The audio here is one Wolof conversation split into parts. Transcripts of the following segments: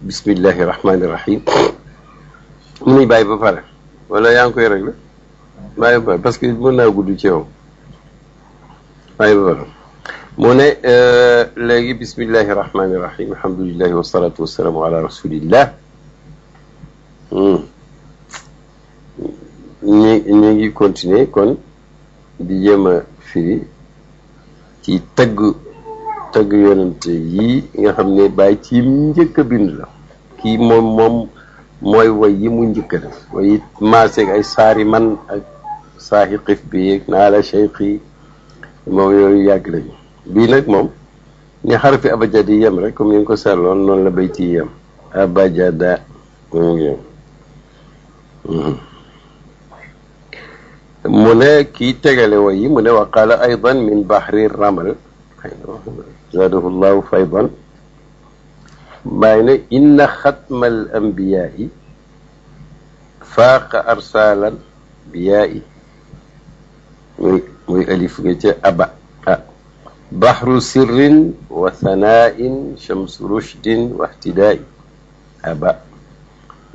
bismillahi rahmaani rahim mu nuy bàyyi ba pare wala yaa ngi koy réglé bàyyi ba pare parce que mën naa gudd ci yow bàyyi ba pare mu ne léegi bismillahi rahmaani rahim alhamdulillahi wasalaatu wasalaamu ala rasulillah ñu ngi continuer kon di jéem a firi ci tagg yonente yi nga xam ne bàyyi ci njëkk a bind la kii moom mooy way yi mu njëkk a def way maaseeg ay saari man ak saahi xif bi yeeg naa la cheikh yi moom yooyu yàgg lañu bii nag moom ni xarafi abajada yi yem rek comme ni nga ko seetloon noonu la bayti yi yem abajada moom ngi yem mu ne kii tegale way yi mu ne wa qaala aydan min bahri ramal zaadahu llahu faydan bàyyi ne inna xatma al anbiyaai faaqa arsalan biyaai muy alif nga ca aba bahru sirrin wa thanaain shamsu rushdin wa ihtidaai aba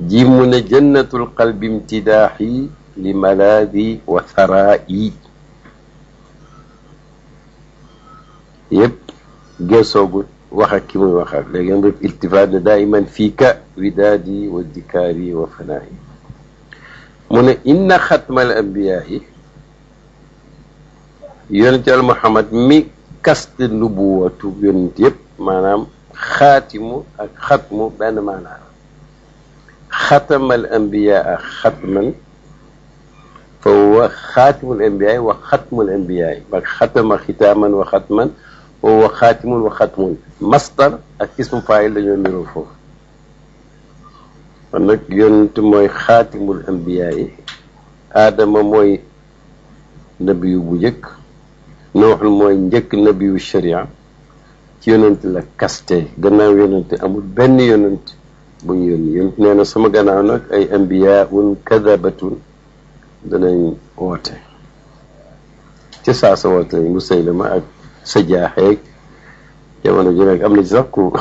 ji mu ne jannatul qalbi imtidaaxi li malaadi wa tharaa'i yëpp geesoogu wax ak ki muy waxal léegi nga def iltifaat ne daiman fii ka widaadi wa dikaari wa fanaayi mu ne inna xatmal ambiyaa yi yonent al Muhammad mi kaste nubuwatu yonent yëpp maanaam xaatimu ak xatmu benn maanaam xatamal ambiyaa ak xatman fa huwa xaatimul ambiyaa wa xatmul ambiyaa ba xatama xitaaman wa xatman fa huwa xaatimun wa xatmun masdar ak ismu faayil dañoo niroo foofu kon nag yonent mooy xaatimul ambiyaa yi aadama mooy nabiyu bu njëkk nooxul mooy njëkk nabiyu sharia ci yonent la kaste gannaaw yonent amul benn yonent bu ñu yónni yonent nee na sama gannaaw nag ay ambiyaun kadabatun danañ woote ci saa sa woote nañ Musaylama ak sa jaaxeeg jamono ji nag am na ci sax ku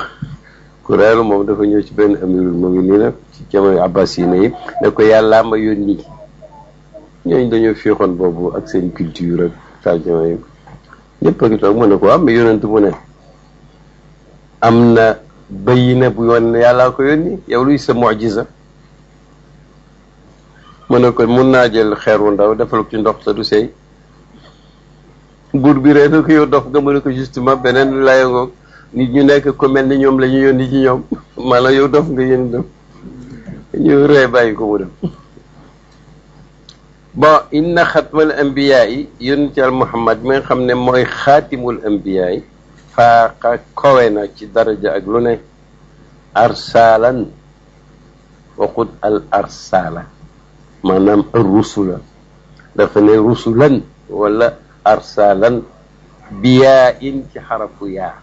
reelu moom dafa ñëw ci benn amirul mu'minin ci jamono abbas yi ne ne ko yàllaa ma yónni ñooñu dañoo fiixoon boobu ak seen culture ak tarjama yi ñëpp a ngi toog mu ne ko am yonent mu ne am na bayina bu yoon ne yàllaa ko yónni yow luy sa mu'jiza mu ne ko mun naa jël xeer wu ndaw defal ko ci ndox te du seey buur bi ree na ko yow dof nga mu ne ko justement beneen layangoog nit ñu nekk ko mel ni ñoom la ñu yónni ci ñoom maanaam yow dof nga yéen dem ñu ree bàyyi ko mu dem bon inna xatmal ambiyaa yi yonent al Muhammad mi nga xam ne mooy xaatimul ambiyaa yi faaqa kowe na ci daraja ak lu ne arsalan waxut al arsala maanaam rusula dafa ne rusulan wala arsalan biyaa in ci xarafu yaa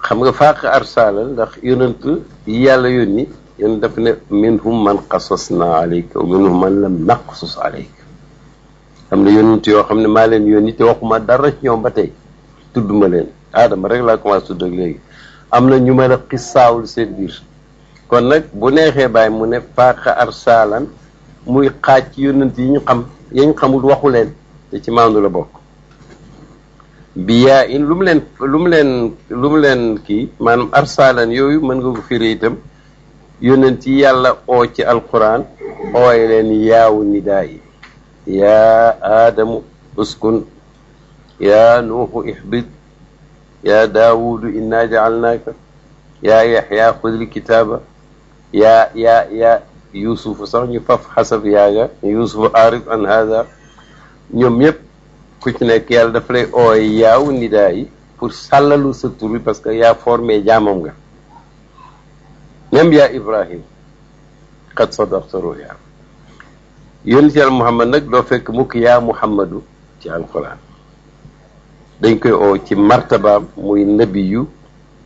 xam nga faaqa arsalan ndax yonent yi yàlla yónni yéen daf ne minhum man qasasna alayka wa minhum man lam naqsus alayka xam ne yonent yoo xam ne maa leen yónni te waxuma dara ci ñoom ba tey tudduma leen aadama rek laa commencé tudd ak léegi am na ñu mën a xisaawul seen biir kon nag bu neexee bàyyi mu ne faaqa arsalan muy xaaj ci yonent yi ñu xam yañ xamul waxu leen te ci maandu la bokk biyaa in lu mu leen kii maanaam arsalan yooyu mën nga ko firi itam yonent yi yàlla oo ci alquran ooy leen yaawu nidaa yi yaa aadamu uskun yaa nuuhu ihbit yaa daawudu inna jaalnaaka yaa yaxya xudil kitaaba yaa yuusufu sax ñu faf xasab yaaga yuusufu aarif an hada ñoom ñëpp ku ci nekk yàlla daf lay ooy yaaw nidaa yi pour sàllalu sa tur bi parce que yaa formé jaamam nga même yaa ibrahim qad sadaqta ruya yonent yàlla muhammad nag doo fekk mukk yaa muhammadu ci alquran dañ koy oo ci martabaam muy nabiyu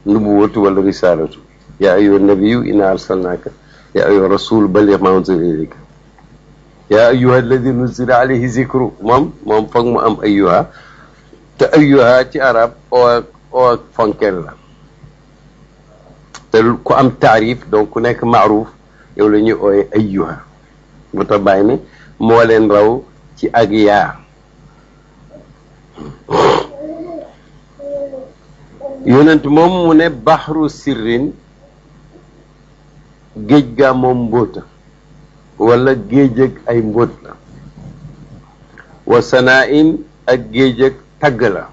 nubuwatu wala risalatu yaa ayyuha nabiyu inna arsalnaaka yaa ayyuha rasul balligh maa unzila ilayka yaa ayyuha alladi nuzila alayhi zikru moom foog mu am ayyuha te ayyuha ci arab oo ak fonkeel la te ku am taarif donc ku nekk maaruf yow la ñuy ooye ayyuha bu tax bàyyi ne moo leen raw ci ak yaa yonent moom mu ne baxru sirrin géej gaa moom mbóota wala géej ak ay mbóot la wa sanaain ak géej ak tagg la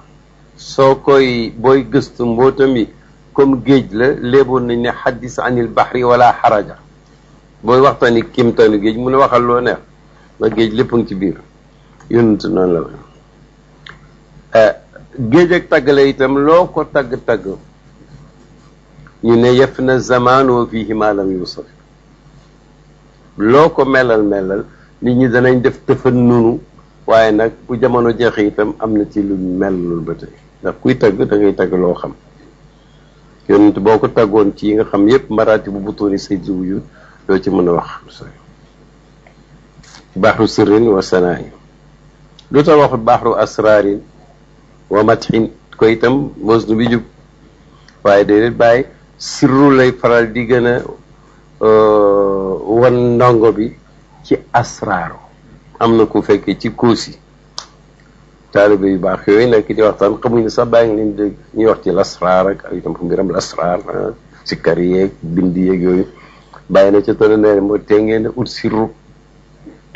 soo koy booy gëstu mbóotam yi comme géej la léeboon nañ ne xaddis anil baxri wala xaraja booy waxtaani kimtaanu géej mu ne waxal loo neex ba géej lépp ngi ci biir yonent noonu la géej ak tagg la itam loo ko tagg-tagg ñu ne yef na zaman wa fihi ma lam yusaf loo ko melal nit ñi danañ def tëfan nunu waaye nag bu jamono jeexe itam am na ci lu mellul ba tey ndax kuy tagg da ngay tagg loo xam yonent boo ko taggoon ci yi nga xam yépp maraati bu butuuni say jiw doo ci mën a wax baxru sirrin wa sanaayi lu tax waxut baxru asrarin wa matxin ko itam mos nu bi jub waaye déedéet bàyyi sirru lay faral di gën a wan ndongo bi ci asraaru am na ku fekkee ci kóosi taalibe yu baax yooyu nekk di waxtaan xamuñ ne sax bàyyi ngi leen dégg ñuy wax ci lasraar ak itam fu mbiram lasraar sikkar yeeg bind yeeg yooyu bàyyi na ca tona neene moo tee ngeen a ut sirru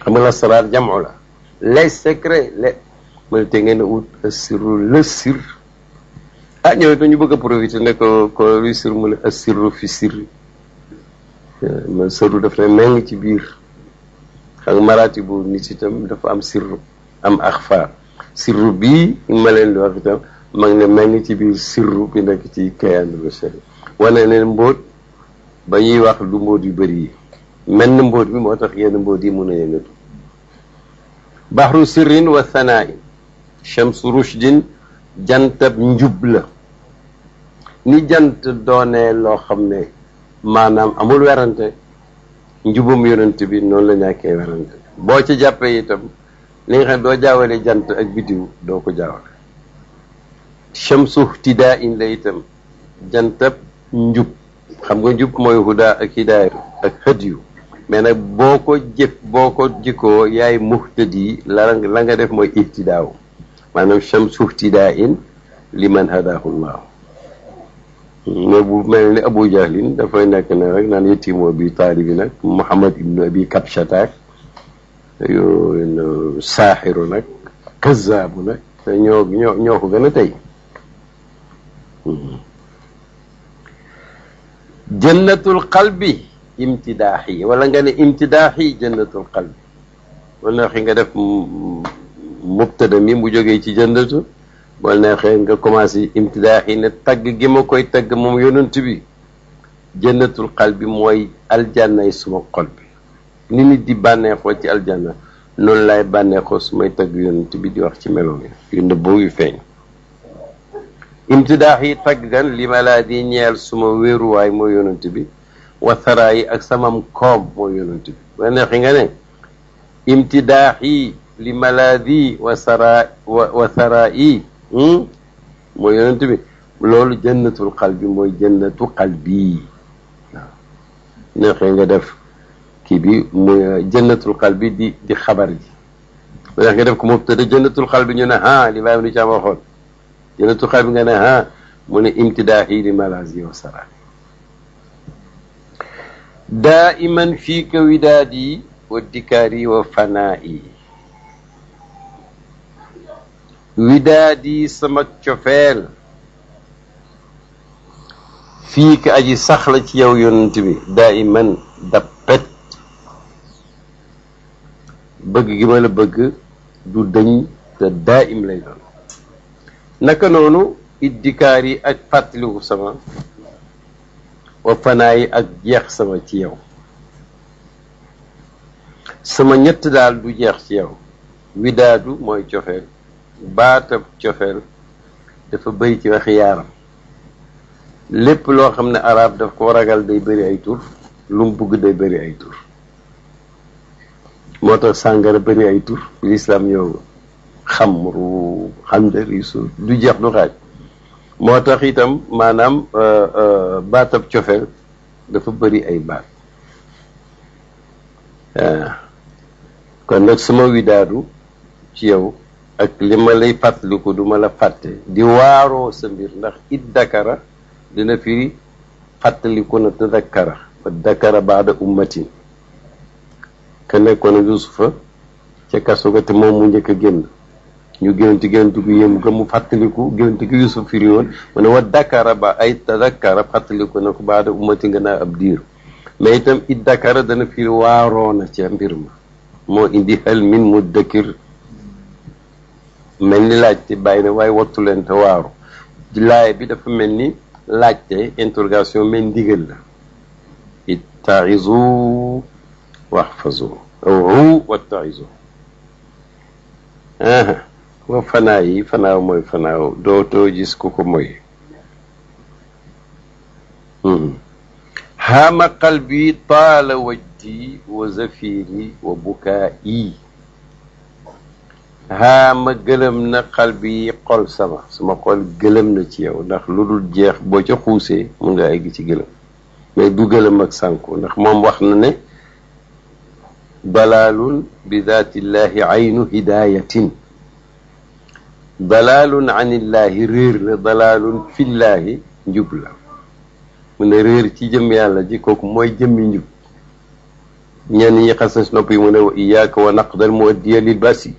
xam nga lasraar jamu la les secrets les mu ne tee ngeen a ut sirru le sir ah ñëw dañu bëgg a profité ne ko luy sir mu ne sirru fi sirri man sirru daf ne meng ci biir xam nga maraati bu nit itam dafa am sirru am axfaar sirru bii ma leen di wax itam ma ngi ne meng ci biir sirru bi nekk ci kayaanul bashari wane ne mbóot ba ñuy wax lu mbóot yu bëri yi menn mbóot bi moo tax yenn mbóot yi mun a yëngatu baxru sirrin wa thanaa'i shamsu rushdin jantab njub la ni jant doonee loo xam ne maanaam amul werante njubum yonent bi noonu la ñàkkee werante boo ci jàppee itam li nga xam doo jaawale jant ak bidiw doo ko jaawale shamsu tidaa in la itam jantab njub xam nga njub mooy huda ak hidaayatu ak hadiyu mais nag boo ko jikkoo yaay muhtadi la nga def mooy ihtidaaw maanaam shamsu tidaa in liman hadaahu llah mais bu mel ni Abu Jahlin dafay nekk ne rek naan yettimoo bi taalibi nag Muhammad ibnu Abi Kabshataak yooyu saaxiru nag kazaabu nag te ñoo ko gën a tey jannatul qalbi imtidaaxi wala nga ne imtidaaxi jannatul qalbi wala neexee nga def mubtada mi mu jógee ci jannatu wala neexee nga commencé imtidaaxi ne tagg gi ma koy tagg moom yonent bi jannatul qalbi mooy aljannay suma xol bi ni nit di bànneexoo ci aljanna noonu lay bànneexoo su may tagg yonent bi di wax ci melo yu nëbboo yu feeñ imtidaax yi tagg gan li ma laa di ñeel suma wéeruwaay mooy yonent bi wasaraa yi ak samam koom mooy yonent bi ba neexi nga ne imtidaax yi li ma laa di wasaraa yi mooy yonent bi loolu jannatul qalbi mooy jannatu qalbi waaw neexee nga def kii bi muy jannatul qalbi di xabar ji ba neex nga def ko mubtada jannatul qalbi ñu ne li bàyyi nu caam waxoon jannatul qalbi nga ne mu ne imtidaahi li malazi wa sara daiman fiika widaadi wa dikaari wa fanaa'i widaadi sama cofeel fiika aji saxla ci yow yonent bi daiman dappet bëgg gi ma la bëgg du dëñ te daim lay doon naka noonu iddikaar yi ak fàttaliku sama wa fanaa yi ak jeex sama ci yow sama ñett daal du jeex ci yow widaadu mooy cofeel baatab cofeel dafa bëri ci waxi yaaram lépp loo xam ne arab daf ko ragal day bëri ay tur lu mu bugg day bëri ay tur moo tax sàngara bëri ay tur lislaam yow xamru xandarisu du jeex du xaaj moo tax itam maanaam baatab cofeel dafa bëri ay baat kon nag sama widaadu ci yow ak li ma lay fàttaliku du ma la fàtte di waaroo sa mbir ndax it dakara dina firi fàttaliku na te dakara fa dakara baada ummatin ka nekkoon ak Yusufa ca kaso ga te moom mu njëkk a génn ñu génti gu yëm ga mu fàttaliku génti gi Yusuf firi woon mu ne wa dakara ba ay tadakkara fàttaliku na ko baada ummati nga naa ab diir mais itam it dakara dana firi waaroo na ca mbir ma moo indi hal min muddakir mel ni laajte bàyyi na waaye wattu leen te waaru laay bi dafa mel ni laajte interrogation mais ndigal la ittaizu waxfazu aw wattaizu wa fanaa yi fanaaw mooy fanaaw dootoo gis ku ko mooy haama qalbi taala wajdi wa zafiri wa bukaa'i haama gëlëm na qalbi xol sama xol gëlëm na ci yow ndax lu dul jeex boo ca xuusee mun nga egg ci gëlëm mais du gëlëm ak sànku ndax moom wax na ne dalaalun bi daatillahi aynu hidayatin dalaalun anillahi réer la dalaalun fillahi njub la mu ne réer ci jëm yàlla ji kooku mooy jëmmi njub ñenn ñi xasas nopp yi mu ne wa iyaaka wa naqdal muaddiya lil basi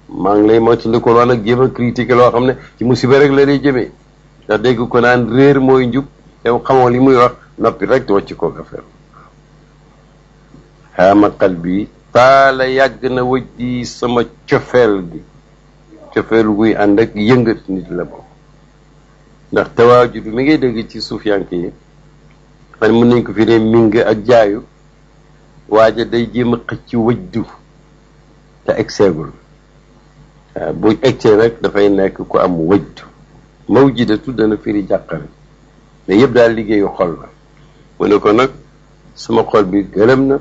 maa ngi lay moytu ko loon ak jéem a critiquer loo xam ne ci musiba rek la lay jëmee ndax dégg ko naan réer mooy njub yow xamoo li muy wax noppi rek wàcc ko affaire xaama qalbi taala yàgg na wëj di sama cofeel gi cofeel guy ànd ak yëngat nit la bokk ndax tawaajud mi ngay dégg ci suufiyanke yi man mën nañ ko fi ne ming ak jaayu waaja day jéem a xëcc wëjdu te egseegul waaw bu egsee rek dafay nekk ku am wëjdu mawjidatu dana firi jàqare mais yëpp daal liggéeyu xol la mu ne ko nag sama xol bi gërëm na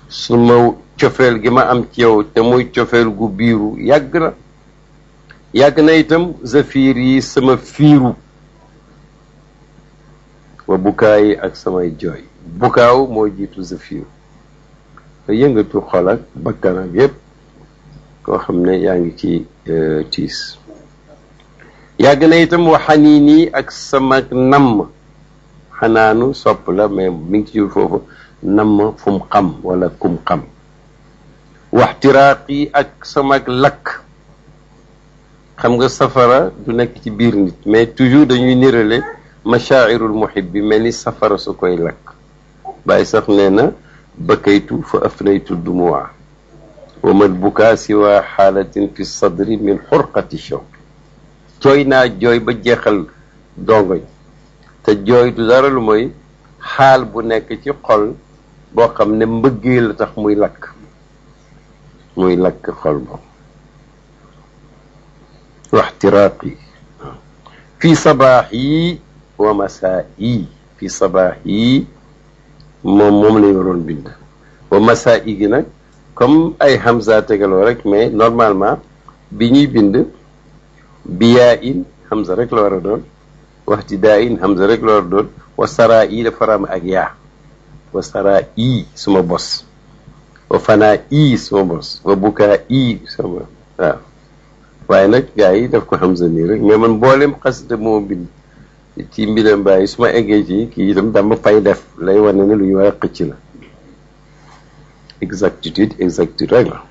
suma cofeel gi ma am ci yow te muy cofeel gu biiru yàgg na itam zafiir yi sama fiiru wa bukaa yi ak samay jooy bukaaw moo jiitu zafiiru te yëngatu xol ak bakkan ak yépp koo xam ne yaa ngi ci tiis yàgg na itam wa xaniini ak sama namm xanaanu sopp la mais mi ngi ci jur foofu namm fu mu xam wala kum xam waxtiraaq yi ak sama lakk xam nga safara du nekk ci biir nit mais toujours dañuy nirale mashaa'irul muhib bi mel ni safara su koy lakk bàyyi sax nee na bakaytu fa afnaytu dumuwa wa mal bukaa siwa xaalatin fi sadri min xurqati shawq jooy naa jooy ba jeexal dongoñ te jooy du dara lu mooy xaal bu nekk ci xol boo xam ne mbëggee la tax muy lakk xol boobu waxtiraaq yi fi sabaax yi wa masaa yi fi sabaax yi moom la waroon bind wa masaa yi gi nag comme ay hamza tegaloo rek mais normalement bi ñuy bind biyaa in hamza rek la war a doon waxti daa in hamza rek la war a doon wa saraa yi dafa ram ak yaa wa saraa yi suma bos wa fanaa yi suma bos wa bukaa yi sama waaw waaye nag gars yi daf ko hamza nii rek mais man mboolem xasida moo bind ci mbiram bàyyi su ma eggee ci kii itam dama fay def lay wane ne lu ñu war a xëcc la exactitude rek la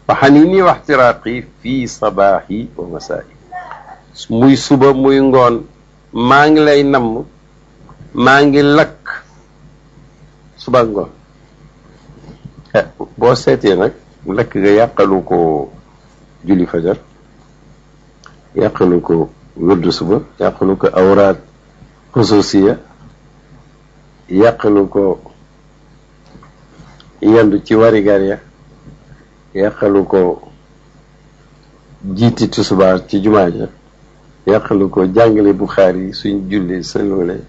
waxani nii waxtiraaqi fii sabaaxi wa masaa'i muy suba muy ngoon maa ngi lay namm maa ngi lakk suba ngoon boo seetee nag lakk nga yàqalu ko julli fajar yàqalu ko wërdu suba yàqalu ko awraat xususiya yàqalu ko yendu ci warigar ya yàqalu ko jiiti tusubaar ci jumaa ja yàqalu ko jàngale Buxaari suñ julli sëlwale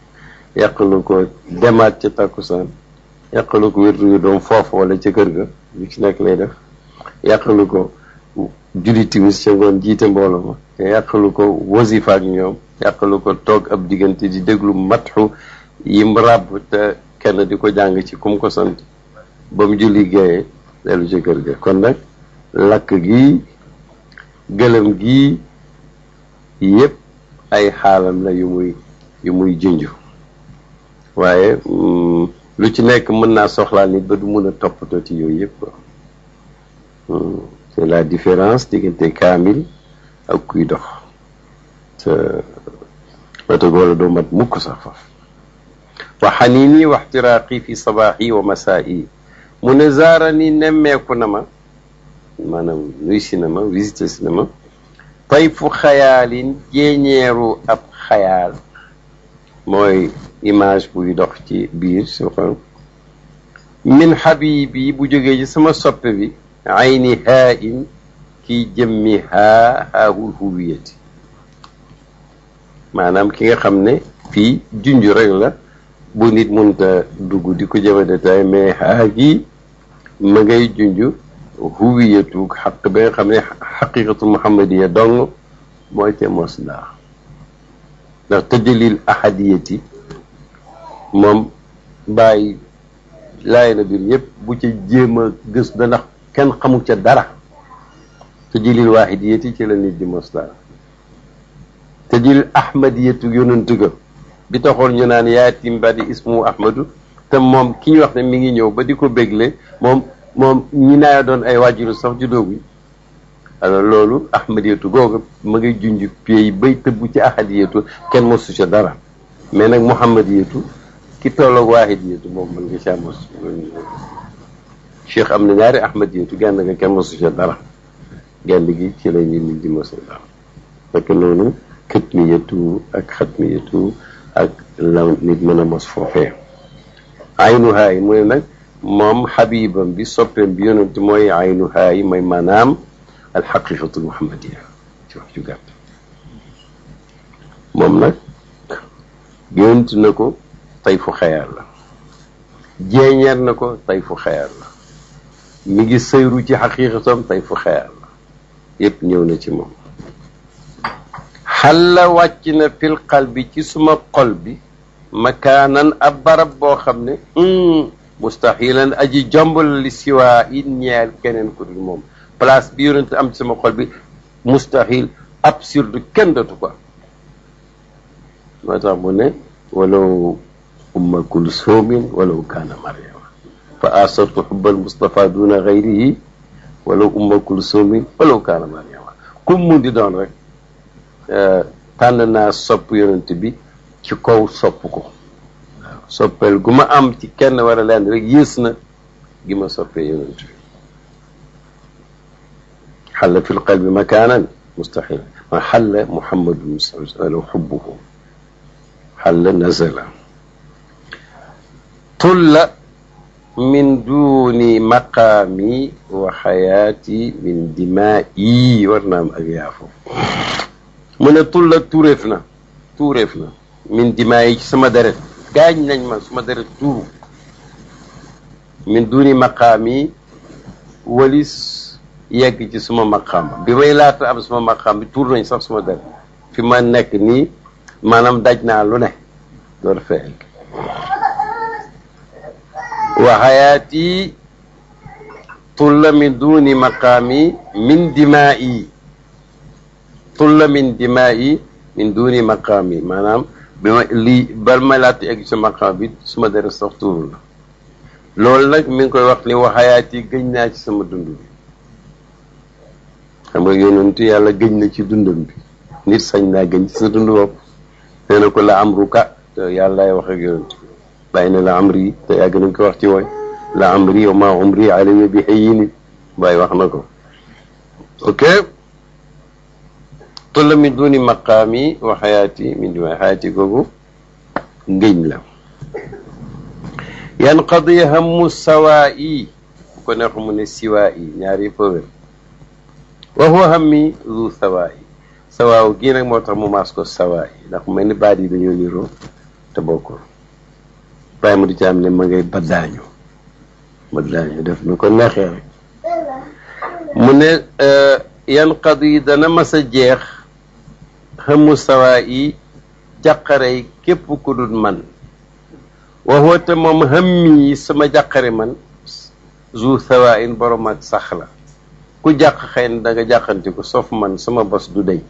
yàqalu ko demaat ca takkusaan yàqalu ko wérdu yu doom foofu wala ca kër ga lu ci nekk lay def yàqalu ko julli timis ca ngoon jiite mbooloo ma yàqalu ko wasifa ak ñoom yàqalu ko toog ab diggante di déglu matxu yim ràbb te kenn di ko jàng ci kum ko sant ba mu julli géeye dellu ci kër ga kon nag lakk gi gëlëm gi yépp ay xaalam la yu muy junj waaye lu ci nekk mën naa soxlaal nit ba du mun a toppatoo ci yooyu yëpp c'est la différence diggante kaamil ak kuy dox te wata goola doo mat mukk sax faf wa xaniini wa ixtiraaqi fi sabaaxi wa masaa'i mu ne zaara ni nemmeeku na ma maanaam nuy si na ma visité si na ma tayfu xayaalin jéeñeeru ab xayaal mooy image buy dox ci biir si xol min xabibi bu jógee ci sama soppe bi ayni haa in kiy jëmmi haahul huwiyati maanaam ki nga xam ne fii junj rek la bu nit munta dugg di ko jëma détail mais haa gi ma ngay junj huwiyatu xaq ba nga xam ne xaqiqatu muhammadiya dong mooy te mos ndax tëjalil ahadiyati moom bàyyi laay na biir yëpp bu ca jéem a gës da ndax kenn xamul ca dara tëjalil waahidiyati ci la nit di mos tëjalil ahmadiyatu yonantu ga bi taxoon ñu naan yaatim badi ismu ahmadu te moom ki ñu wax ne mi ngi ñëw ba di ko bégle moom ñi naaya doon ay waajuru sax juddooguñ alors loolu ahmadiyatu googu ma ngay junj pieds yi bay tëbb ci ahadiyatu kenn mosu ca dara mais nag muhammadiyatu ki tolloog waahidiyatu moom mën nga caa mos cheikh am na ñaari ahmadiyatu genn nga kenn mosu ca dara genn gi ci la ñu nit di mos dara fekk noonu këtmiyatu ak xatmiyatu ak la nit mën a mos foofee aynu haay mu ne nag moom xabibam bi soppeem bi yonent mooy aynu haay mooy maanaam alxaqiqatu muhammadiya ci wax ju gàtt moom nag gént na ko tayfu xayaal la jeeñeer na ko tayfu xayaal la mi ngi sëyru ci xaqiqatam tayfu xayaal la yépp ñëw na ci moom xalla wàcc na fil qalbi ci suma xol bi makaanan ab barab boo xam ne mustaxilan aji jombal li siwaa in ñeel keneen ku dul moom place bi yonent am ci sama xol bi mustaxil absurde kenn dootu ko moo tax mu ne walaw umma kulsumin walaw kaana mariama fa asartu xubbal mustafa duna gayrihi walaw umma kulsumin walaw kaana mariama kum mu di doon rek tànn naa sopp yonent bi ci kaw sopp ko waaw soppeel gu ma am ci kenn war a leen rek yées na gi ma soppee yonent bi xalla fi lqalbi makaanan mustaxil ma xalla muhammadun walaw xubbuhu xalla nazala tulla min duni maqaami wa xayaati min dimaa'i war naa am ak yaafo mu ne tulla tuureef na min dimaa'i ci sama deret gaañ nañ ma suma deret tuuru min duni maqaami walis yegg ci suma maqaam bi may laata am suma maqaam bi tuur nañ sax suma deret fi ma nekk nii maanaam daj naa lu ne door fee wa xayaati tulla min duni maqaami min dimaa'i tulla min dimaa'i min duni maqaami maanaam bi ma lii bal ma laata egg ci maqaam bi suma deret sax tuuru la loolu nag mi ngi koy wax ni wa xayaati gëñ naa ci sama dund bi xam nga yonentu yàlla gëñ na ci dundam bi nit sañ naa gëñ ci sa dund bopp nee na ko la amruka te yàllaay wax ak yonent bàyyi na la amri te yàgg nañ ko wax ci wooy la amri wa ma umri alayya bi hayyin bàyyi wax na ko ok tulla min duni maqaami wa xayaati min duni xayaati googu ngëñ la yanqadi hammu sawaa'i bu ko neex mu ne siwaa'i ñaari fawér wa huwa hammi zu sawaa'i sawaaw gii nag moo tax mu maas ko sawaa'i ndax mu mel ni baat yi dañoo niroo te bokkul bàyyi mu di ci am ne ma ngay baddaañu def nu ko neexee rek mu ne yanqadi dana mas a jeex xëmmu sawaa yi jàqarey képp ku dul man wa huwa te moom xëmmi sama jàqare man zu sawaa in borom ak sax la ku jàq xëy na da nga jàqanti ko sauf man sama bos du deñ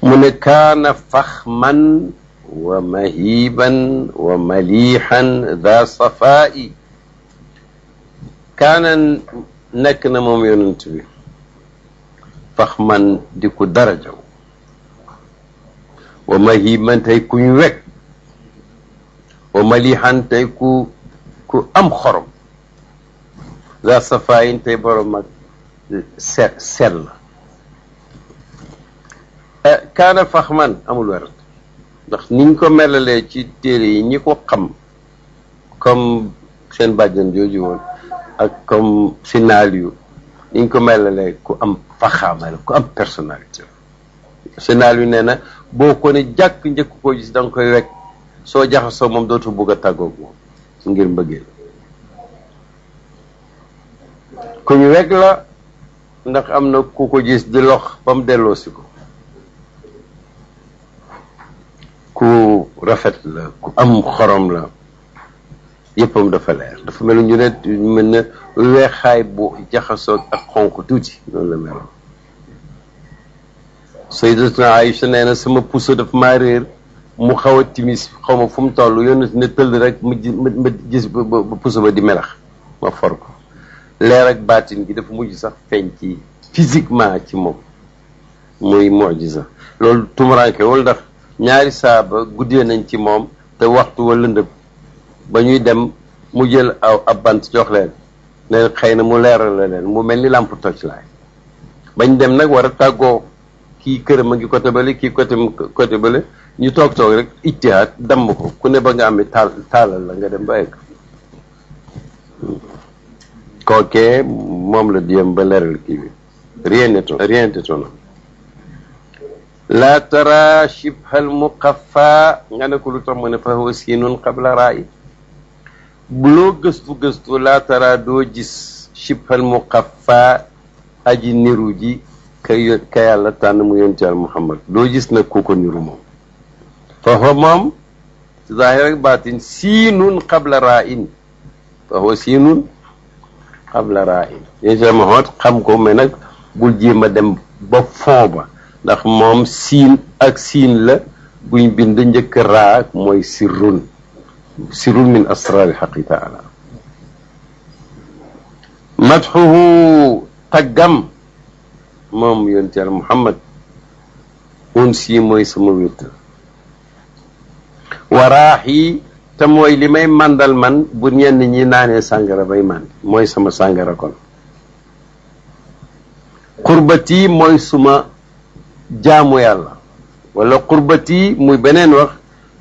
mu ne kaana faxman wa mahiban wa maliixan daa safaa'i kaana nekk na moom yonent bi faxman di ku darajaw wa mahiban tey kuñ wekk wa maliixan tey ku am xorom daa safaayin tey borom ak sell kaana faxman amul wérat ndax niñ ko melalee ci téere yi ñi ko xam comme seen bàjjan jooju woon ak comme si naal yu niñ ko melalee ku am faxaama la ku am personnalité si naal yu nee na boo ko ne jàkk njëkk koo gis da nga koy wekk soo jaxasoo moom dootu bugg a tàggoog moom ngir mbëggeel ku ñu wekk la ndax am na ku ko gis di lox ba mu delloosi ko ku rafet la ku am xorom la yëppam dafa leer dafa mel ñu ne mel na weexaay bu jaxasoo ak xonq tuuti noonu la meloon Sayyidatuna Aïcha nee na sama puso daf maa réer mu xaw a timis xaw ma fu mu toll yónn ne tëll rek ma gis ba puso ba di melax ma for ko leer ak baatin gi dafa mujj sax feeñ ci physiquement ci moom muy mu'jiza loolu tumuranke wala ndax ñaari saaba guddee nañ ci moom te waxtu wa lëndëm ba ñuy dem mu jël ab bant jox leen ne xëy na mu leeral la leen mu mel ni lampe torchlight bañ dem nag war a tàggoo kii këram a ngi côté bale kii côté bale ñu toog rek ittihaad damm ko ku ne ba nga amee taalal la nga dem ba egg kookee moom la diyam ba leeral kii bi rien d'étonnant laa tara shibhal muqaffa nga ne ko lu tax mu ne fa huwa siinun qabla raa'i loo gëstu laa tara doo gis shibhal muqaffa aji niru ji ka yàlla tànn mu yonent Yàlla Muhammad doo gis nag ku ko niru moom fa huwa moom ci zaahir ak baatin siinun qabla raa'in fa huwa siinun qabla raa'in yonent Yàlla Muhammad xam ko mais nag bul jéem a dem ba fond ba ndax moom siin ak siin la buñ bind njëkk raa mooy sirrun min asraari xaqi taala madxuhu taggam moom yonent Yàlla Muhammad unsi mooy sama wéttal waraax yi te mooy li may màndal man bu ñenn ñi naanee sàngara bay mànd mooy sama sàngara kon qurbati mooy suma jaamu yàlla wala qurbati muy beneen wax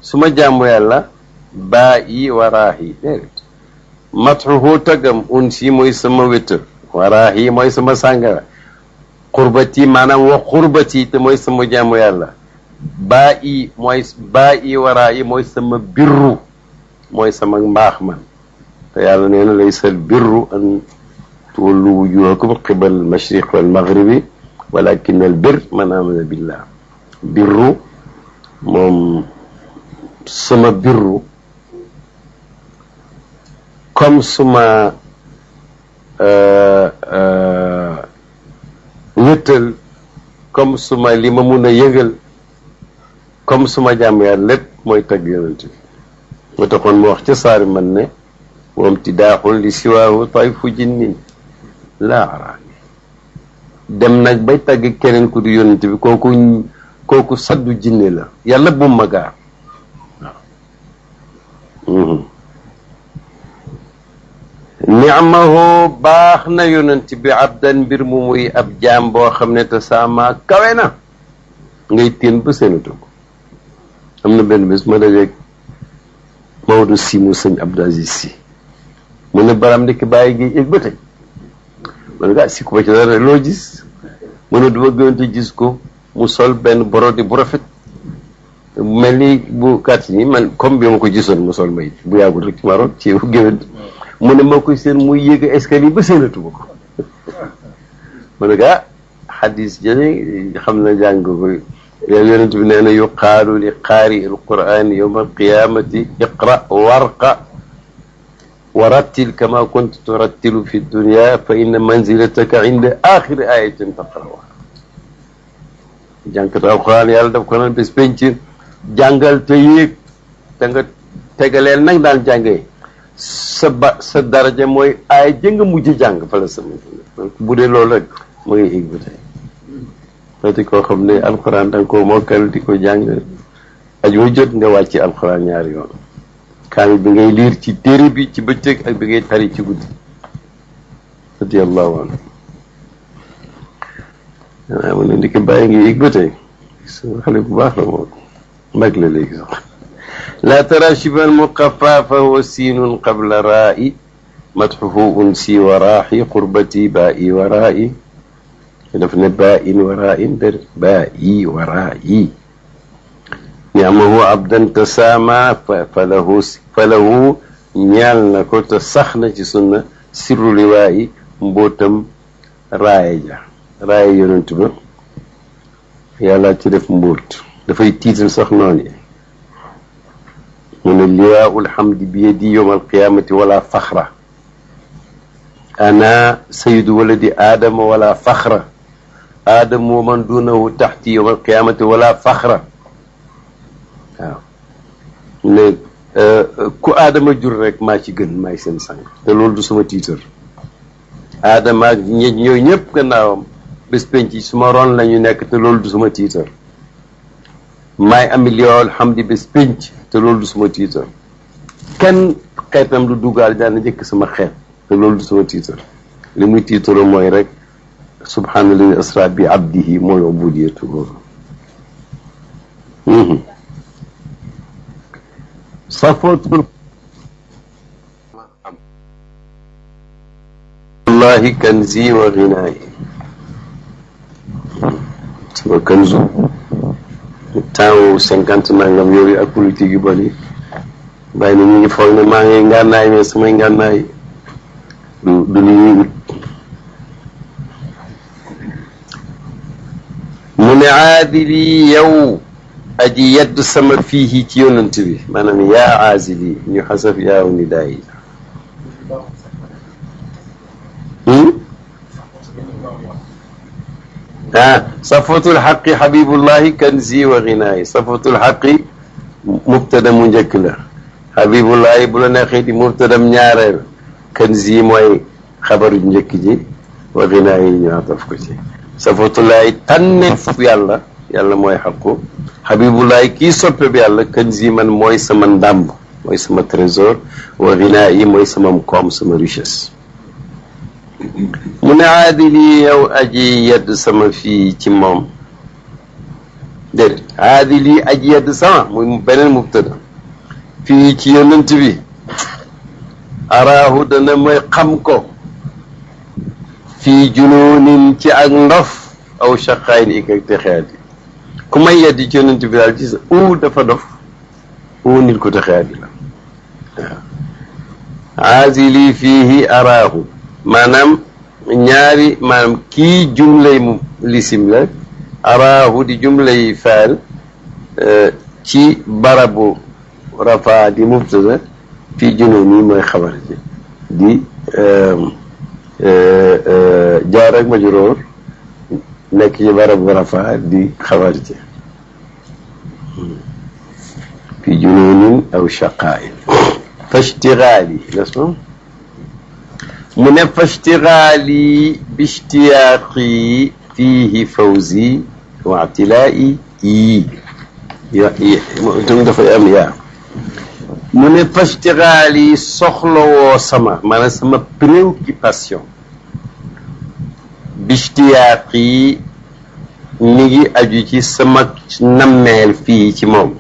suma jaamu yàlla baa yi waraax yi déedéet matxuhu taggam unsi mooy sama wéttal waraax yi mooy sama sàngara qurbati maanaam wax qurbati te mooy sama jaamu yàlla baa i waraa yi mooy sama birru mooy sama mbaax man te yàlla nee na laysal birru an tuwallu wujuhakum qibal mashriq wal maghribi walakin al birr man amana billah birru moom sama birru comme suma wéttal comme suma li ma mun a yëngal comme suma jàmm yàlla lépp mooy tagg yonent bi moo taxoon mu wax ca saari man ne wam ti daaxul li siwaahu tayfu jinnin laa araani dem nag bay tagg keneen ku du yonent bi kooku saddu jinne la yàlla bu ma gaar waaw ni'mahu baax na yonent bi abdan mbir mu muy ab jaam boo xam ne te sama kawe na ngay teen ba seenatu ko am na benn bés ma dajeeg Maodo si mu sëñ Abdou Aziz si mu ne baram ndekk bàyyi gi yëg ba tey ma ne si ku ba ci dara loo gis mu ne duma gënte gis ko mu sol benn borodi bu rafet mel ni bu kàtt yi man comme bi ma ko gisoon mu sol may bu yàggul rek ci Maroc ci géwént mu ne moo koy seen muy yéeg escalier ba seenatuma ko ma ne xadis jële xam na jàng ko yonent bi nee na yuqaalu li qaari alquran yowma alqiyamati iqra warqa wa rattil kama kunta turattilu fi dunya fa inna manzilataka inda axiri ayatin taqrawa jànkatu alquran yàlla daf ko naan bés penc jàngal te yéeg te nga tegaleel nag daan jàngee sa daraja mooy ay jënga mujj jàng fa la sama bu dee loolu rek mu ngi ig ba tey loolu koo xam ne alxuraan da nga koo mokkal di ko jàng aju ma jot nga wàcc alxuraan ñaari yoon kaamil bi ngay liir ci téere bi ci bëccëg ak bi ngay tari ci guddi radiyallahu anhu waaw mu ne ndi ko bàyyi ngi ig ba tey xale bu baax la moom mag la léegi sax laa tara shiban muqaffa fa huwa siinun qabla raa'i madxuhu unsi wa raaxi qurbati baa'i wa raa'i daf ne baa'in wa raa'in der baa'i wa raa'i ni'amahu abdan tasaama fa lahu ñaal na ko te sax na ci sunna sirru liwaa'i mbootam raaya ja raaya yonent ba yàlla ci def mbóot dafay tiital sax noonu yi mu ne liwaa'ul hamdi bi yadi yawm alqiyamati wala faxra ana sayyidu waladi aadama wala faxra aadama wa man duunahu taxti yawm alqiyamati wala faxra waaw ne ku aadama jur rek maa ci gën maay seen sang te loolu du suma tiitar aadama ak ñooy ñëpp gannaawam bés penc ci suma ron la ñu nekk te loolu du suma tiitar maay ami liwaa'ul hamdi bés penc te loolu du suma tiitar kenn xeetam du dugal daana njëkk sama xeet te loolu du suma tiitar li muy tiitaroo mooy rek subhaanallazi asra bi abdihi mooy ubudiyatu boobu safatul wallahi kanzi wa ginaayi sama kanzu temps 50 nangam yooyu ak politique yu bari bàyyi na ñu ngi foog ne maa ngi ngànnaay mais samay ngànnaay du li ñuy ut mu ne aadili yow aji yedd sama fii ci yonent bi maanaam yaa aazili ñu xasaf yaaw ni daay safatul xaqi xabibullahi kanzi wa ginaayi safatul xaqi mubtada mu njëkk la xabibullahi bu la neexee di mubtadam ñaareel kanzi mooy xabaru njëkk ji wa ginaayi ñu ataf ko ci safatullahi tànneef yàlla yàlla mooy xaqu xabibullahi kii soppe bi yàlla kanzi man mooy sama ndàmb mooy sama trésor wa ginaayi mooy sama koom sama richesse mu ne aadili yow aji yedd sama fii ci moom déedéet aadili aji yedd sama muy beneen mubtada fii ci yonent bi araahu dana may xam ko fii junuunin ci ak ndof aw shaqaayin ik ak texeadi ku may yedd ci yonent bi daal ci sa dafa dof nit ko texeadi la waaw aadili fiihi araahu maanaam ñaari maanaam kii jumlay mu lisim la araahu di jumlay faal ci barabu rafa di mubtada fii junoon yi mooy xabar ji di jaar ak majruur nekk ci barabu rafa di xabar ji fii junoonin aw shaqaain fashtigaali mu ne fashtigaali bishtiyaaqi fiihi fawzi wa atilaa'i itam dafay am yaa mu ne fashtigaali soxlawoo sama maanaam sama préoccupation bishtiyaaqi mi ngi aju ci sama nammeel fii ci moom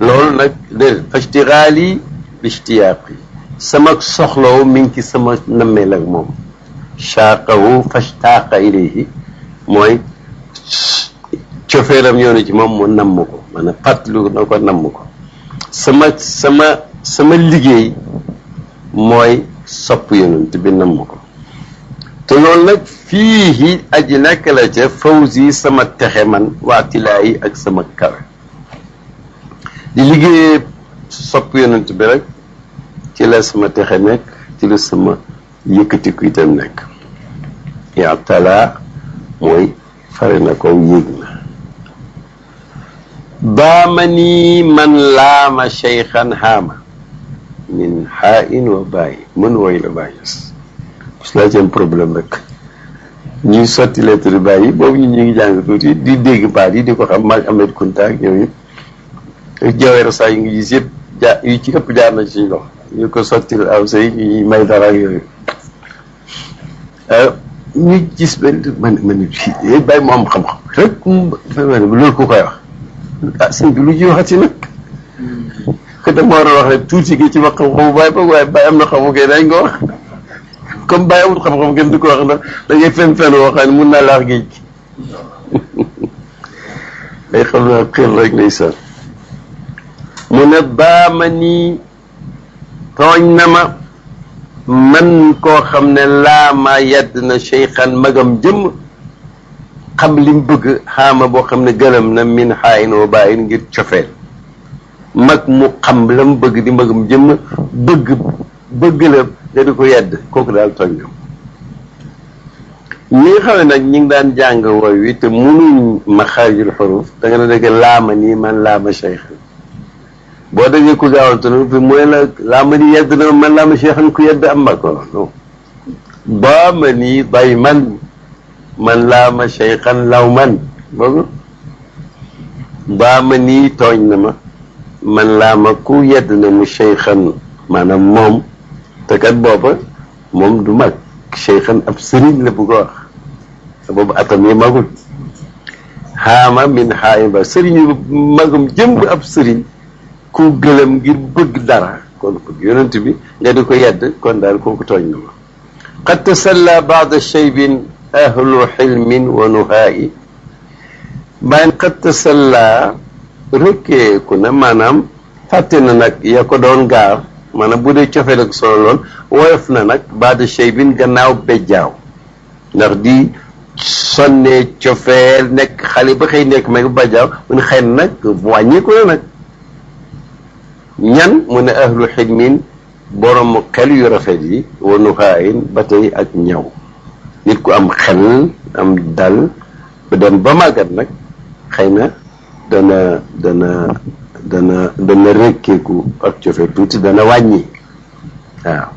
loolu nag de fashtigaali bi ishtiyaaqi sama soxlaw mi ngi ci sama nammeel ak moom shaaqahu fashtaaqa ilayhi mooy cofeelam ñëw na ci moom mu namm ko maanaam fàttaliku na ko namm ko sama liggéey mooy sopp yonent bi namm ko te loolu nag fii aji nekk la ca fawzi sama texe man waatilaayi ak sama kawe di liggéeyee sopp yonent bi rek ci la sama texe nekk ci la sama yëkkatiku itam nekk yaatala mooy fare na ko yéeg na baama nii man laama cheykhan haama min haa in wa bàyyi mën woy la bàyyis parce que laa ci am problème rek ñuy sotti lettre bàyyi boobu ñu ngi jàng tuuti di dégg baat yi di ko xam maag Ahmed Kunta ak ñooñu jaweera saa yi ngi gis yëpp yu ci ëpp jaar na ci suñu loxo ñu ko sottil aw say ñuy may dara ak yooyu ñu gis benn man bàyyi mu am xam-xam rek loolu ku koy wax ah sëñ bi lu ñuy waxati nag que dama war a wax rek tuuti gi ci wax xam-xamu bàyyi ba waaye bàyyi am na xam-xam kay dañ ko wax comme bàyyi amul xam-xam kenn du ko wax ndax da ngay fen woo xam ne mun naa laax géej gi day xam naa xel rek ndeysaan mu ne baama nii tooñ na ma man koo xam ne laama yedd na cheykhan magam jëmm xam lim bëgg xaama boo xam ne gëlëm na min xaayin wa bàyyin ngir cofeel mag mu xam lam bëgg di magam jëmm bëgg la nga di ko yedd kooku daal tooñ na ñi nga xam ne nag ñi ngi daan jàng wooy wi te munuñ maxaarijul xuruf da nga ne dégg laama nii man laama cheykhan boo déggee ku gaawantu na fi mooy la laama ni yedd na man laama cheykhan ku yedd am ma ko non ba ma nii bay man laama cheykhan law man boobu ba ma nii tooñ na ma man laama ku yedd na mu cheykhan maanaam moom te kat booba moom du mag cheykhan ab sëriñ la bëgg a wax boobu atam yi magul xaama min xaayi ba sëriñ magum jëmb ab sëriñ ku gëlëm ngir bëgg dara kon bëgg yonent bi nga di ko yedd kon daal kooku tooñ na ma qad tasalla baada shaybin ahlu xilmin wa nuhaayi bàyyi qad tasalla rekkeeku na maanaam fàtte na nag ya ko doon gaar maanaam bu dee cofeel ak solo lool woyof na nag baada shaybin gannaaw bejjaaw ndax di sonnee cofeel nekk xale ba xëy nekk meg bejjaaw mu ne xëy na nag wàññeeku na nag ñan mu ne ahlu xilmin borom xel yu rafet yi wa nuhaayin ba tey ak ñaw nit ku am xel am dal ba dem ba màggat nag xëy na dana rekkeeku ak cofeel tuuti dana wàññi waaw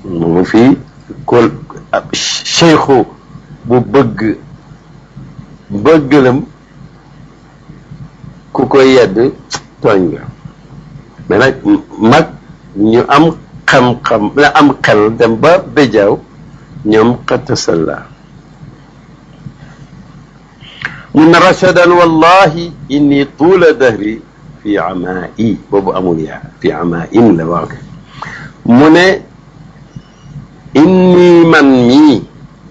mu fii ko cheikhu bu bëggalam ku koy yedd tooñ nga mais nag mag ñu am xam-xam la am xel dem ba béjaaw ñoom xatasalla mun na rachadan wallahi inni tuula dahri fi amaa'i boobu amul yaa fi amaa'in la wax mu ne inni man mii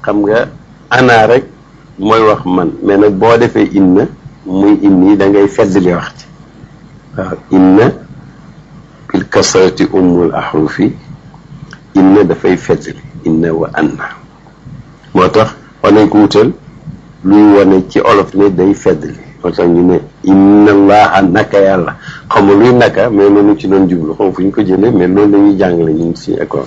xam nga ana rek mooy wax man mais nag boo defee inna muy inni da ngay feddli wax ci waaw inna bil kasrati ummul ahrufi inna dafay feddli inna wa anna moo tax war nañ ko wutal luy wane ci olof ne day feddli moo tax ñu ne inna allaha naka yàlla xamul luy naka mais loolu ci doon jublu xam fu ñu ko jëlee mais loolu la ñuy jàngale ñun si école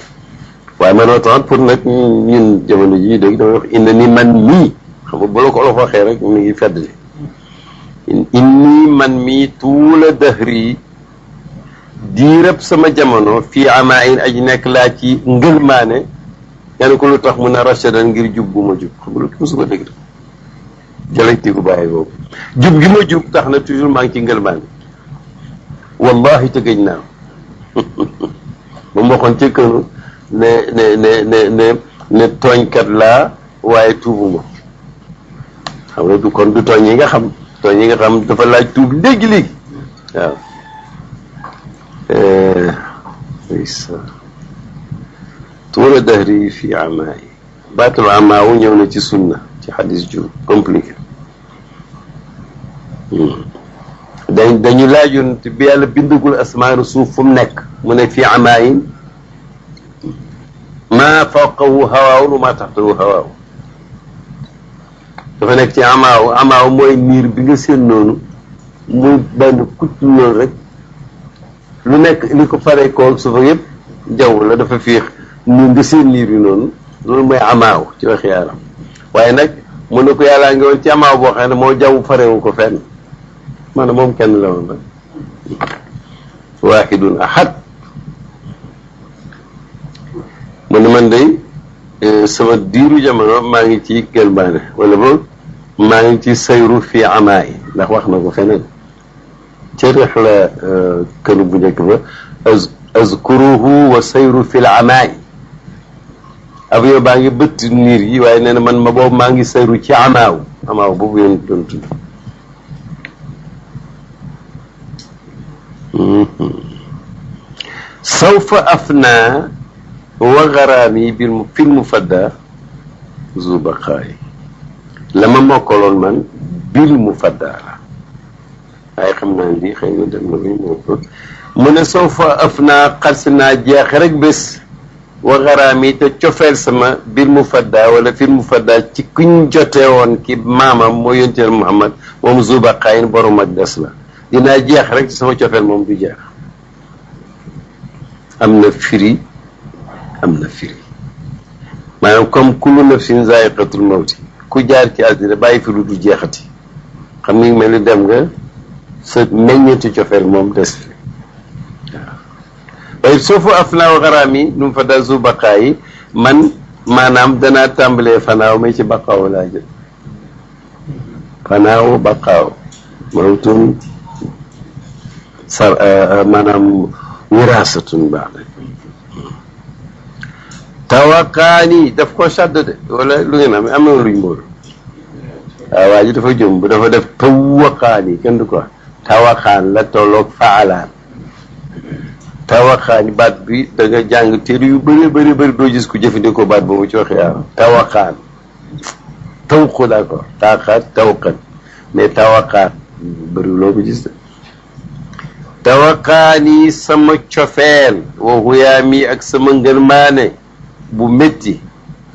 waaye man tax pour nag ñun jamono ji dégg damay wax inna ni man mii xam nga bu la ko olof waxee rek mu ngi feddli inni man mii tuula dahri diirab sama jamono fii amaayin aji nekk laa ci ngëlmaane nga ne ko lu tax mun a rachadan ngir jub bu ma jub xam nga lu mosu ko dégg jalagti gu bàyyi boobu jub gi ma jub tax na toujours maa ngi ci ngëlmaane wallahi te gëj naa ba mu waxoon ci kënu ne tooñkat laa waaye tuubuma xam nga du kon du tooñ yi nga xam dafa laaj tuub léegi-léegi waaw tuula dahri fi amaa yi baatul amaa wu ñëw na ci sunna ci xadis ju compliqué dañu laajoon bi yàlla bindagul asmaanu suuf fu mu nekk mu ne fii amaa yi maa fawqahu hawaawun wa maa taxtahu hawaaw dafa nekk ci amaaw mooy niir bi nga seen noonu muy benn kucc noonu rek lu nekk li ko faree koog suufa yëpp jaww la dafa fiix ni nga seen niir yi noonu loolu mooy amaaw ci wax yàlla waaye nag mu ne ko yàllaa ngi woon ci amaaw boo xam ne moo jaww farewu ko fenn maanaam moom kenn la woon rek waahidun ahad mu ne man day sama diiru jamono maa ngi ci gelbaane wala boog maa ngi ci sayru fi amaay ndax wax na ko feneen ca rex la kënu bu njëkk ba azkuruhu wa sayru fi l amaay avion baa ngi bëtt niir yi waaye nee na man ma boobu maa ngi sayru ci amaaw boobu yéen doon tudd sawfa afna wa garaami fil mufadda zu baqaay la ma mokkaloon man bil mufadda la waaye xam naa lii xëy na dem na luñ mokk mu ne sawfa afna xarsi naa jeex rek bés wa garaami te cofeel sama bil mufadda wala fil mufadda ci kuñ jotee woon ki maamam moo yónteel Muhammad moom zu baqaay borom ak des la dinaa jeex rek ci sama cofeel moom du jeex am na firi maanaam comme kullu nafsin zaa'iqatul mawti ku jaar ci àddina bàyyi fi lu du jeexati xam nga mel ni dem nga sa meññeenti cofeel moom des fi waaw waaye soofu afnaa wa garaami lu mu fa daal zu baqaa yi man maanaam danaa tàmbalee fanaaw may ci baqaaw laa jël fanaaw baqaaw mawtun maanaam wiraasatun baax na tawaqaani daf ko shadd de wala lu ngeen am na luñ mboolu waaw waa ji dafa jëm dafa def tawaqaani kenn du ko tawaqaan la tolloog faalaan tawaqaani baat bi da nga jàng téere yu bëri doo gis ku jëfandikoo baat boobu ci wax yàlla tawaqaan tawqu d'accord tawqan mais tawaqaan bëri loo ko gis de tawaqaani sama cofeel wa huyaami ak sama ngërmaane bu métti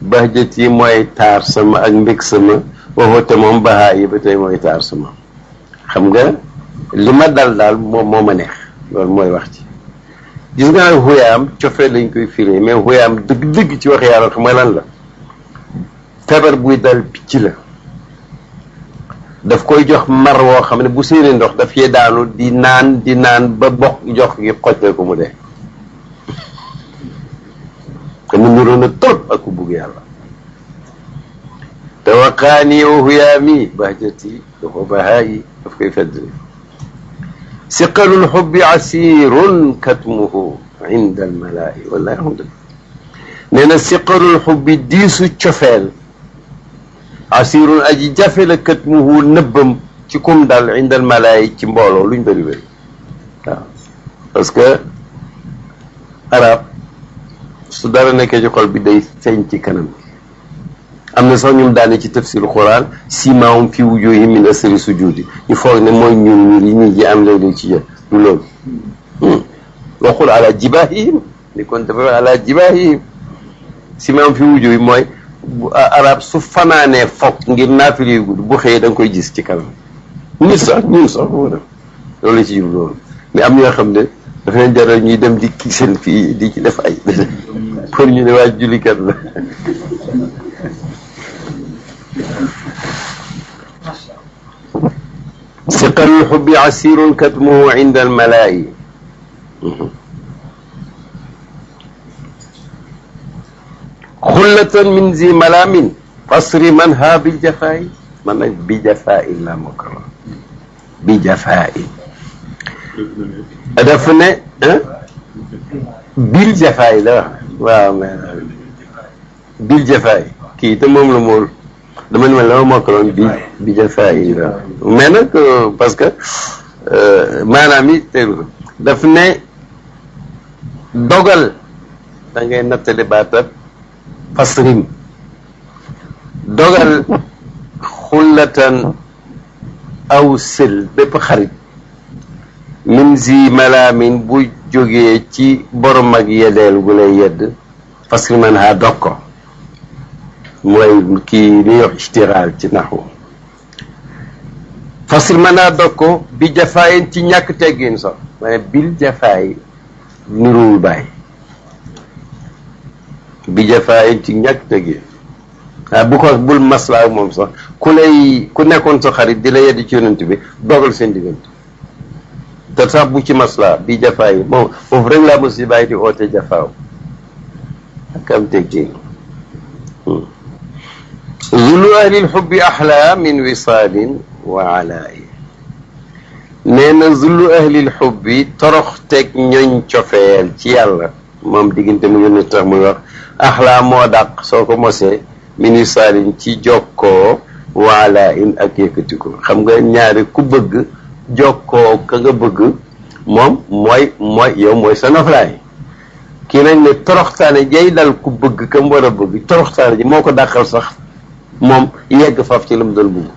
bahjat yi mooy taar sama ak mbég sama waxoote moom bahaa yi ba tey mooy taar sama xam nga li ma dal daal moom moo ma neex loolu mooy wax ci gis nga huyaam cofeel lañ koy firi mais huyaam dëgg-dëgg ci wax yàlla xam nga lan la feebar buy dal picc la daf koy jox mar woo xam ne bu séenee ndox daf yee daanu di naan ba bokk jox gi xoj ko mu dee te mu niroon na trop ak ku bugg yàlla tawaqaani wa huyaami bahjati dafa bahaayi daf koy feddli siqalul xubbi asirun katmuhu inda almalaa'i wallahi alhamdulillah nee na siqalul xubbi diisu cofeel asirun aji jafe la katmuhu nëbbam ci kum dal inda almalaa'i ci mbooloo luñ bëri bëri waaw parce que arab su dara nekkee ci xol bi day feeñ ci kanam am na sax ñum daane ci tafsir quran simaahum fi wujuuhihim min asari sujudi ñu foog ne mooy ñun yi ñi ji am léeg-léeg ci jë du loolu waxul ala jibaahihim ni kon dafa ala jibaahihim simaahum fi wujuuhihim mooy arab su fanaanee foog ngir naafile yu gudd bu xëyee da nga koy gis ci kanam ñun sax ko def loolu la ci jur loolu mais am ñoo xam ne dafa leen jaral ñuy dem di kii seen fii di ci def ay pour ñu ne waa jullikat la siqalul xubbi asirun katmuhu inda almalaa'i xullatan min zi malaamin fasri man ha bil jafaa'i man nag bi jafaa'i la mokala bi jafaa'i dafa ne bil jafaa'i la wax waaw mais bil jafaa'i kii te moom la mool dama ne ma la ma mokkaloon bi jafaa'i la mais nag parce que maanaam yi tegu daf ne dogal da ngay nattale baatab fasrin dogal xullatan aw sil bépp xarit min zi malaamin bu jógee ci borom ak yedeel gu lay yedd fasri man ha dog ko mooy kii li wax istiraal ci naxu fasri man ha dog ko bi jafaayin ci ñàkk teggin sax ma ne bil jafaay niruwul bàyyi bi jafaayin ci ñàkk teggin bu ko bul maslaa ak moom sax ku nekkoon sa xarit di la yedd ci yonent bi dogal seen diggante te sax bu ci maslaa bi jafaa yi moom foofu rek laa mos si bàyyi di oote jafaaw ak am teggin zulu ahlil xubbi axlaa min wisaalin wa alaayi nee na zulu ahlil xubbi torox teg ñoñ cofeel ci yàlla moom diggante mu yónni tax muy wax axlaa moo dàq soo ko mosee min wisaalin ci jokkoo wa alaayin ak yëkkati ko xam nga ñaari ku bëgg jokkoo ka nga bëgg moom mooy yow mooy sa noflaay kii nañ ne toroxtaane jay dal ku bëgg ka mu war a bëgg toroxtaane ji moo ko dàqal sax moom yegg faf ci la mu doon bëgg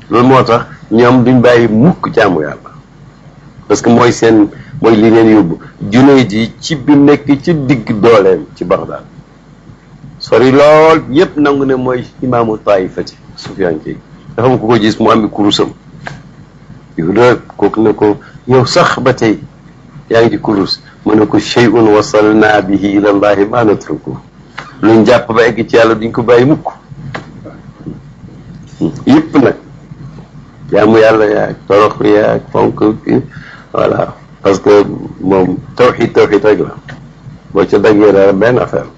loolu moo tax ñoom duñ bàyyi mukk jaamu yàlla parce que mooy li leen yóbbu Junayd ji ci bi nekk ci digg dooleem ci Bagdad sori lool ñëpp nangu ne mooy imaamu taifati Sufyaan ki dafa am ku ko gis mu am kurusam yow da kooku ne ko yow sax ba tey yaa ngi ci kurus mu ne ko shay'un wasalna bihi ila llahi ma natruku luñ jàpp ba egg ci yàlla duñ ko bàyyi mukk yëpp nag jaamu yàlla yaag torox yaag fonk voilà parce que moom tawxid rek la boo ca daggee dara benn affaire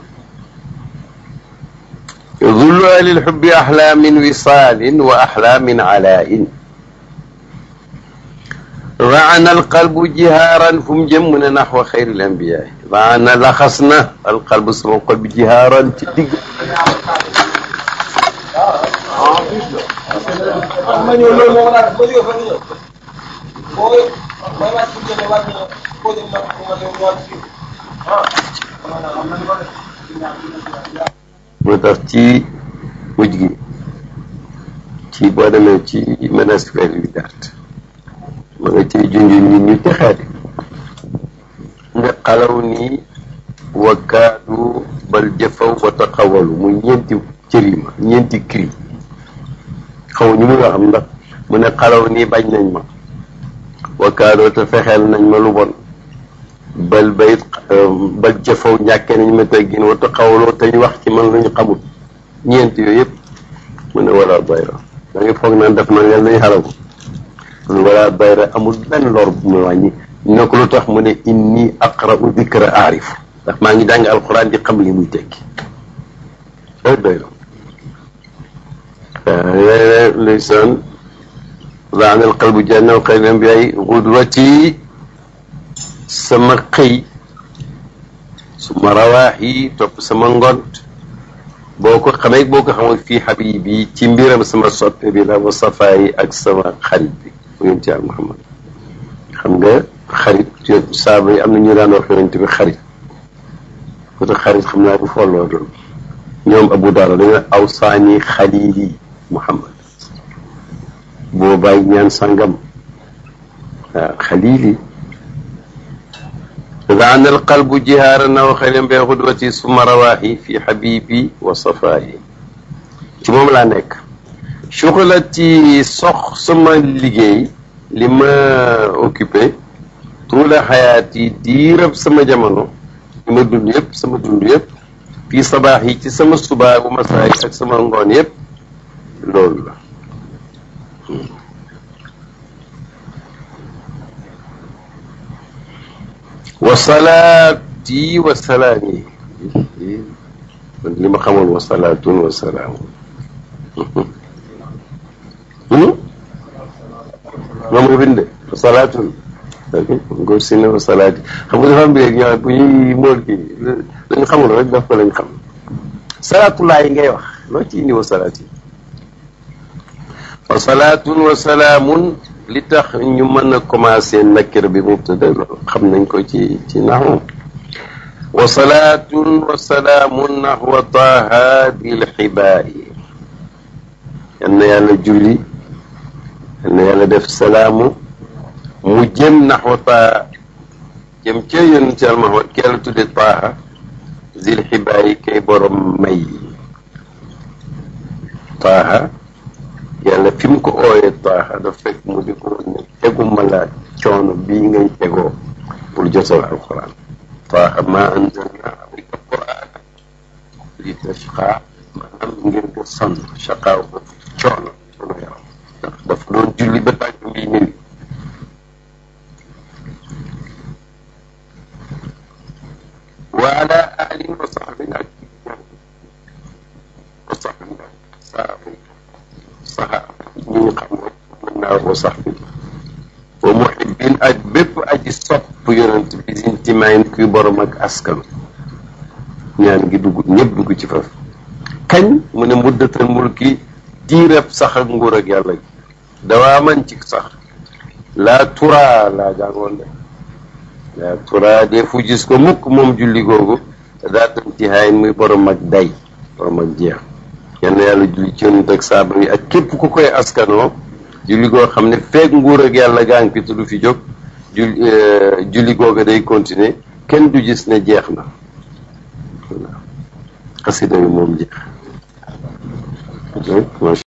zullu ahlil xubbi axlaa min wisaalin wa axlaa min alaain raana alqalbu jihaaran fu mu jëm mu ne naxwa xayril ambiyaa raana laxas na alqalbu sama xol bi jihaaran ci digg moo tax ci mujj gi ci boo demee ci monastère yu gàtt ma nga ciy junj nit ñu texaati nga xalaw ni wakkaadu bal jëfaw wa taxawalu muy ñeenti cërima ñeenti cri xaw ñu mu nga xam ndax mu ne xalaw nii bañ nañ ma wakkaadoo te fexeel nañ ma lu bon bal jëfaw ñàkkee nañ ma teggin wa taxawaloo te ñu wax ci man lu ñu xamul ñeenti yooyu yëpp mu ne wala bayra da ngay foog naan def man yàlla nañu xalaku wala bayra amul benn lor bu muy wàññi ne ko lu tax mu ne inni aqra'u dikra aarif ndax maa ngi jàng alquran di xam li muy tekki loolu doy na lisan raana alqalbu janna wa xayri anbiyaay gudwati sama xëy suma rawaaxi topp sama ngont boo ko xamee boo ko xamul fii habibi ci mbiram sama soppe bi la wa safaay ak sama xarit bi yonent Yàlla Muhammad xam nga xarit saaba yi am na ñu daan wax yonent bi xarit ko tax xarit xam naa bu folloo doon ñoom Abu Daawud dañu awsaani xalili Muhammad boo bàyyi ñaan sangam waaw xalili raana alqalbu jihaaran wa xayran bi xudwati summa rawaahi fi habibi wa safaayi ci moom laa nekk shuxlati sox sama liggéey li ma occupé tuula xayaati diirab sama jamono li ma dund yëpp sama dund yëpp fii sabaax yi ci sama subaa bu masaay ak sama ngoon yëpp loolu la wa salaati wa salaami li ma xamoon wa salaatun wa salaamun moom nga binde wa salaatun ngóor si ne wa salaati xam nga dafa am bi ñëwaat bu ñuy mool kii lañ xamul rek daf ko lañ xam salaatulaa yi ngay wax loo ci indi wa salaati wa salaatun wa salaamun li tax ñu mën a commencé nakir bi mubtada loolu xam nañ ko ci naxu wa salaatun wa salaamun naxwa taaha bil xibaayi yal na yàlla julli yal na yàlla def salaamu mu jëm naxwa taaha jëm ca yonent Yàlla Muhammad ki yàlla tudde taaha zil xibaayi kay borom may taaha yàlla fi mu ko ooyee taaha daf fekk mu di ko ne teguma la coono bii ngay tegoo pour jotal alquran taaha ma anzalna alayka alquran li tashqa maanaam ngir nga sonn shaqaaw ba coono yaram ndax dafa doon julli ba tànk mbii néwi wa ala alin wa sahbin ak wa sahbin ak saxaaba ñi ñu xam ne mën naa ko sax bi wa muhibbin ak bépp aji sopp yonent bi intimayin kuy borom ak askan ñaan gi dugg ñëpp dugg ci faf kañ mu ne muddatal mulki diirab sax ak nguur ak yàlla gi dawaa man ci sax laa turaa laa jàngoon de laa turaa dee fu gis ko mukk moom julli googu daatam ci haayin muy borom ak day borom ak jeex yal na yàlla julli ci yonent ak saaba yi ak képp ku koy askanoo julli goo xam ne feeg nguur ak yàlla gaa ngi fi te du fi jóg julli googa day continuer kenn du gis ne jeex na xasida bi moom jeex macha